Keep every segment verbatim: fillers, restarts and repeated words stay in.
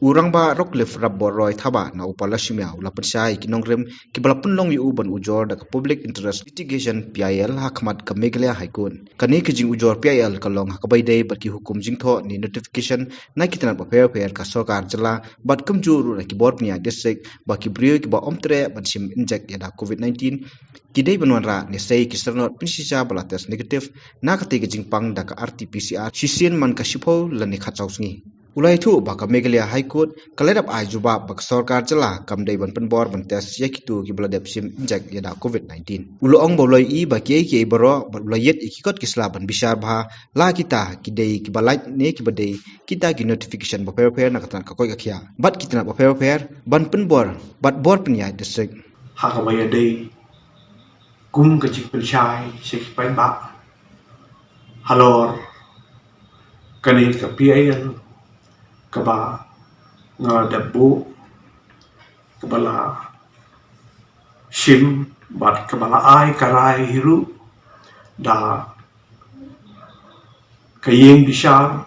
U Rangbah Rockliff Rapborroy Thabah na Upper Lashimia u la pynshai ïa ki nongrim kiba la pynlong ïa u ban ujor da ka Public Interest Litigation, P I L, ha khmat ka Meghalaya High Court. Kane ka jingujor P I L ka long ha kaba ïadei bad ki hukum jingthoh ne notification na ki tnat bapher bapher ka sorkar jylla bad kumjuh ruh na ki bor pynïaid district ba ki briew kiba ym treh ban shim injek ïa da COVID nineteen ki dei ban wanrah ne sei ki syrnod pynshisha ba la test negative na kata ka jingpang da ka R T P C R shisien man ka shiphew lane khatsaw sngi. U la ïathuh ba ka Meghalaya High Court ka la dep ai jubab ba ka sorkar jylla kam dei ban pynbor ban test ïa kito kiba la dep shim injek ïa da COVID nineteen. U la ong ba u la ïohi ba kiei kiei baroh bad u la ïit ïa ki kot ki sla ban bishar bha la kita ki dei kiba lait ne kiba dei kita ki notification bapher bapher na ka tnat ka koit ka khiah bad ki tnat bapher bapher ban pynbor bad bor pynïaid district. Ha kaba ïadei kum ka jingpynshai sha ki paidbah halor kane ka P I L kaba nga la dep buh, kaba la shim bad kaba la ai ka rai hi ruh da ka ïing bishar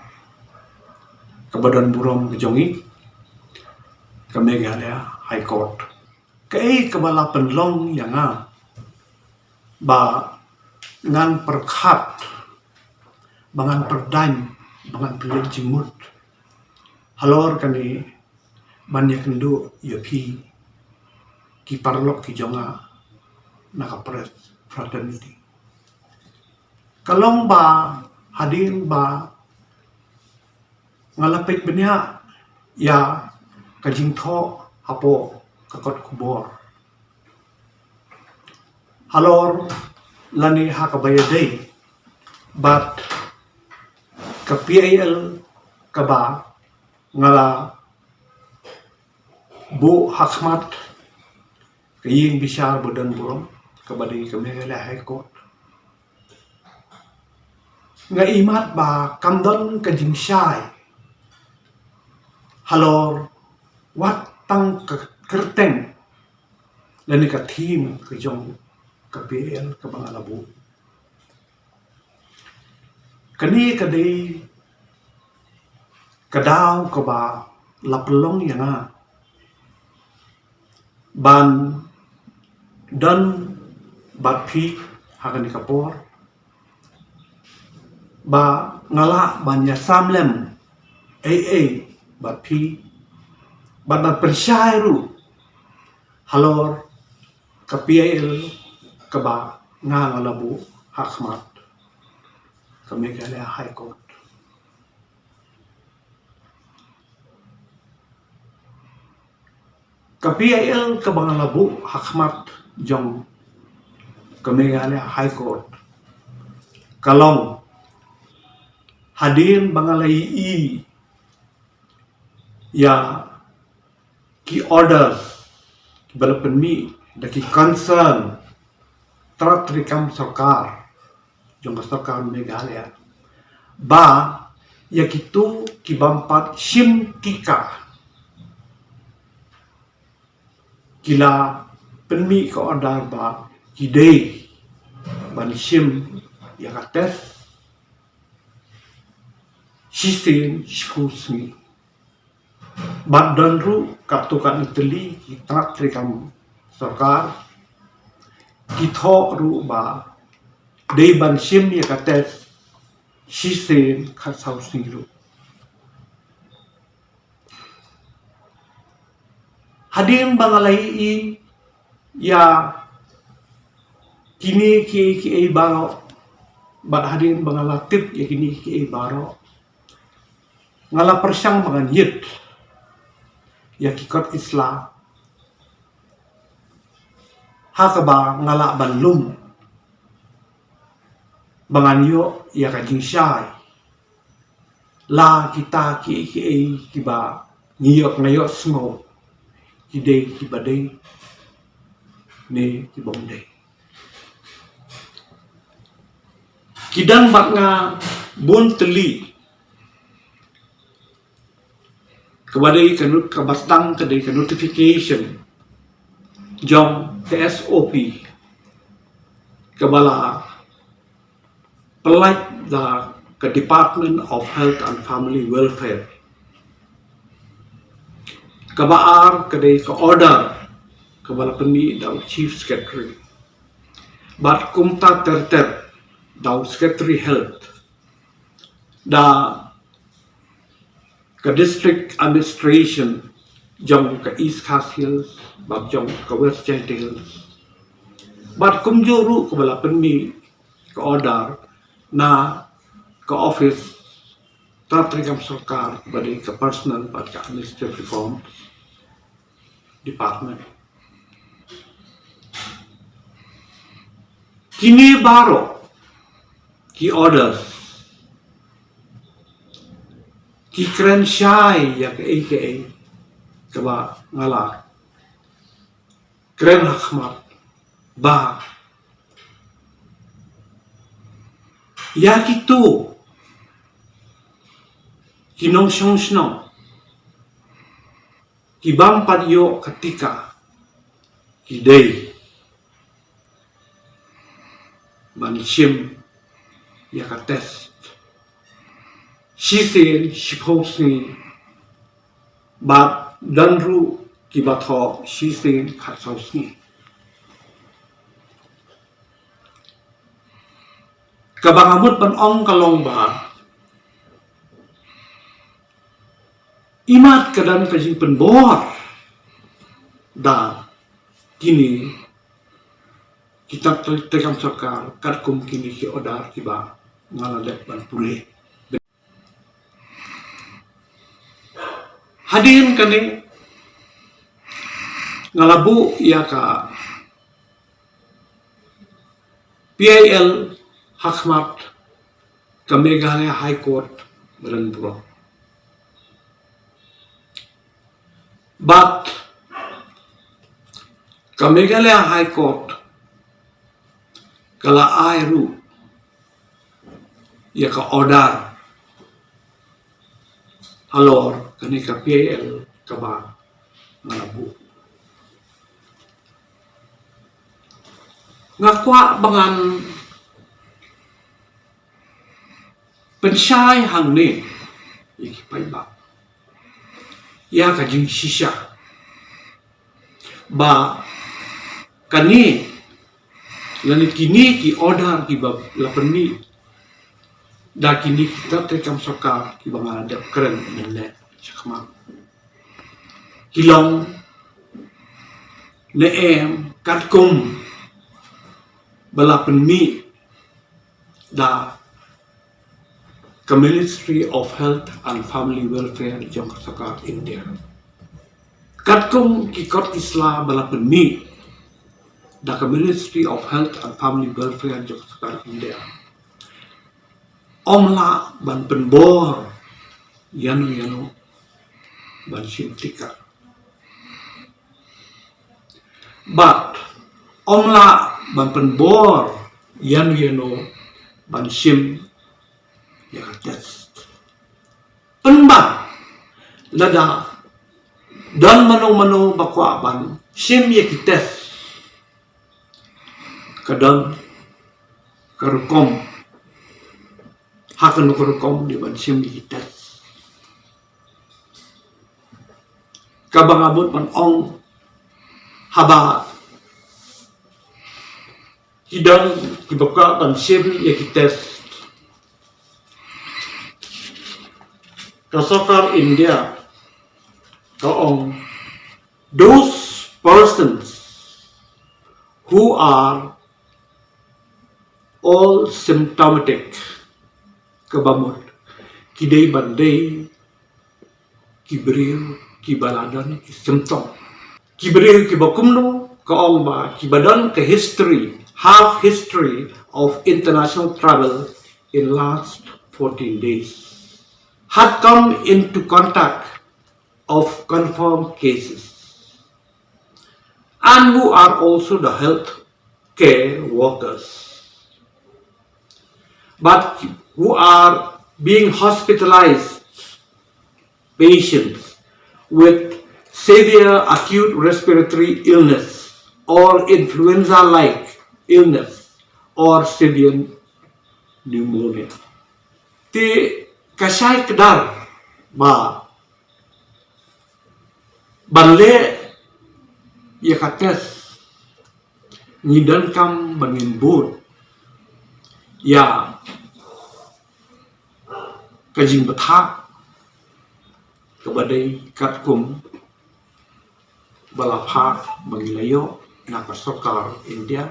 kaba don burom ka jong ngi, ka Meghalaya High Court. Kaei kaba la pynlong ïa nga ba ngan pyrkhat, ba ngan pyrdaiñ, ba ngan pynleit jingmut halor kane ban ïakynduh ïa phi ki paralok ki jong nga na ka press fraternity. Ka long ba hadien ba nga la peit bniah ïa ka jingthoh hapoh ka kot khubor halor lane ha kaba ïadei bad ka P I L kaba nga la buh ha khmat ka ïing bishar ba don burom kaba dei ka Meghalaya High Court. Nga ïohi ba kam don ka jingshai halor wat tang ka kyrteng lane ka theme ka jong ka P I L kaba nga la buh. Kane ka dei ka daw kaba la pynlong ïa nga ban don bad phi ha kane ka por, ba nga lah ban ïasam lem ei ei bad phi, bad ban pynshai ruh halor ka P I L kaba nga nga la buh ha khmat ka Meghalaya High Court. Ka P I L kaba nga la buh ha khmat jong ka Meghalaya High Court ka long hadien ba nga la ïohi ïa ki order kiba la pynmih da ki concern tnat treikam sorkar jong ka sorkar Meghalaya ba ïa kito ki bym pat shim tika ki la pynmih ka order ba ki dei ban shim ïa ka test shisien shiphew sngi. Bad don ruh katto katne tylli ki tnat treikam sorkar ki thoh ruh ba dei ban shim ïa ka test shisien khatsaw sngi ruh. Hadien ba nga la ïohi ïa kine kiei kiei baroh bad hadien ba nga la tip ïa kine kiei baroh, nga la pyrshang ba ngan ïit ïa ki kot ki sla ha kaba nga lah ban lum ba ngan ïoh ïa ka jingshai la kita kiei kiei kiba ngi ïoh, nga ïohsngew ki dei kiba dei ne ki bym dei. Ki dang bad nga bun tylli, kaba dei ka not-, kaba sdang ka dei ka notification jong ka S O P kaba la pynlait da ka Department of Health and Family Welfare. Kaba ar ka dei ka order kaba la pynmih da u Chief Secretary bad kumta ter ter da u Secretary Health, da ka District Administration jong ka East Khasi Hills bad jong ka West Jaintia Hills, bad kumjuh ruh kaba la pynmih ka order na ka office trai treikam sorkar ba dei ka Personnel bad ka Administrative Reform Department. Kine baroh ki orders ki kren shai ïa kaei kaei kaba nga la kren ha khmat ba ïa kito ki nongshong shnong ki bym pat ïoh ka tika ki dei ban shim ïa ka test shisien shiphew sngi bad don ruh kiba thoh shisien khatsaw sngi. Kaba nga mut ban ong ka long ba imat ka don ka jingpynbor da kine ki trai treikam sorkar katkum kine ki order kiba nga la dep ban pule. Hadien kane nga la buh ïa ka P I L ha khmat ka Meghalaya High Court, Badenbro. Bad ka Meghalaya High Court ka la ai ruh ïa ka order halor kane ka P I L kaba nga la buh. Nga kwah ba ngan pynshai hangne ïa ki paidbah ïa ka jingshisha ba kane lane kine ki order kiba la pynmih da kine ki trai treikam sorkar kiba nga la dep kren mynne shakhmat ki long ne em katkum ba la pynmih da ka Ministry of Health and Family Welfare jong ka sorkar India. Katkum ki kot ki sla ba la pynmih da ka Ministry of Health and Family Welfare jong ka sorkar India, ym lah ban pynbor ïano ïano ban shim tika. Bad ym lah ban pynbor ïano ïano ban shim ïa ka test. Pynban lada don mano mano ba kwah ban shim ïa ki test, ka don ka rukom, ha kano ka rukom dei ban shim ïa ki test. Kaba nga mut ban ong, haba ki don kiba kwah ban shim ïa ki test, ka sorkar India ka ong, those persons who are all symptomatic, kaba mut ki dei ban dei ki briew kiba la don ki symptom. Ki briew kiba kumno? Ka ong ba kiba don ka history, have history of international travel in last fourteen days, had come into contact of confirmed cases, and who are also the health care workers, but who are being hospitalized patients with severe acute respiratory illness or influenza-like illness or severe pneumonia. Te ka shai kdar ba Ban leh ïa ka test, ngi donkam ba ngin bud ïa ka jingbatai kaba dei katkum ba la phah ba ngi la ïoh na ka sorkar India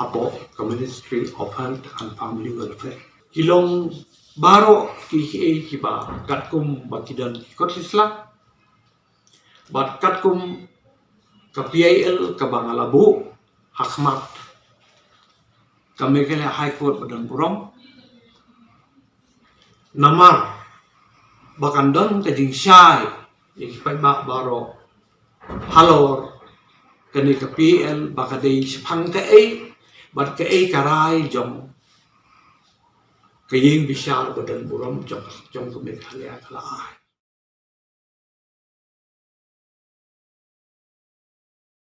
hapoh ka Ministry of Health and Family Welfare. Ki long baroh ki, ki, kiba katkum ba ki don ki kot ki sla bad katkum ka P I L kaba nga la buh ha khmat ka Meghalaya High Court ba don burom. Namar ba kan don ka jingshai ïa ki paidbah baroh halor kane ka P I L ba ka dei shaphang kaei bad kaei ka rai jong ka ïing bishar ba don burom jong, jong ka Meghalaya ka la ai.